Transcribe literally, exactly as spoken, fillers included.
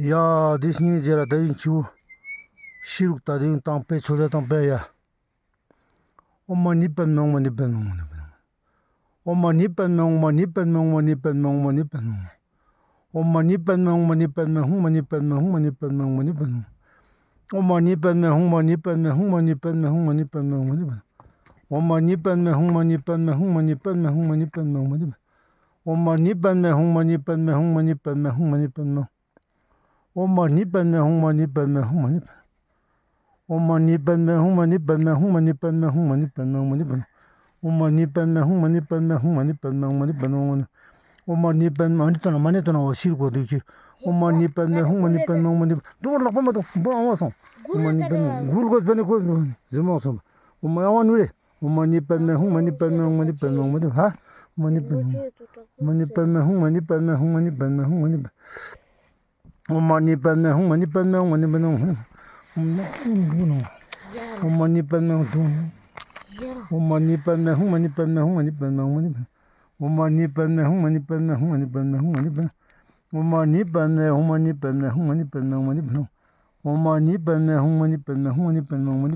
Ya, dei sini jera dei chu. Siruk ta dei tangpe chole tangpe ya. Om mani padme, om mani padme, om mani padme. Om mani padme, om mani padme, om mani padme, om mani padme. Om mani padme, om mani padme, hung mani padme, hung mani padme, hung mani padme. Om mani padme, hung mani padme, hung mani padme, hung mani padme, hung mani padme. Om mani padme, hung mani padme, hung mani padme, hung mani padme, hung mani padme. Om mani padme, hung mani padme, hung mani padme, hung mani padme. Om mani padme, hung mani padme, hung mani padme. Om mani padme, hung mani padme, hung mani padme, hung mani padme, hung mani padme. Om mani padme, hung mani padme, hung mani padme, hung mani padme, hung mani. Om mani padme, mani tono, mani tono, sir ko dei chu. Om mani padme, hung mani padme, hung mani. Dur lak pa ma to, bo awas. Om mani padme, gul gos bani ko, jema awas. Om mani awan ure. Om mani padme, hung mani padme, hung mani padme, hung mani, ha? Om mani padme. Om mani padme, hung mani padme, hung mani padme, hung mani padme. Om mani padme, hung mani padme, hung mani padme, hung mani. Om mani padme, hung mani padme, hung mani padme, hung mani padme, hung mani padme. Om mani padme, hung mani padme, hung mani padme, hung mani padme. Om mani padme, hung mani padme, hung mani padme, hung mani padme. Om mani padme, hung mani padme, hung mani padme, hung mani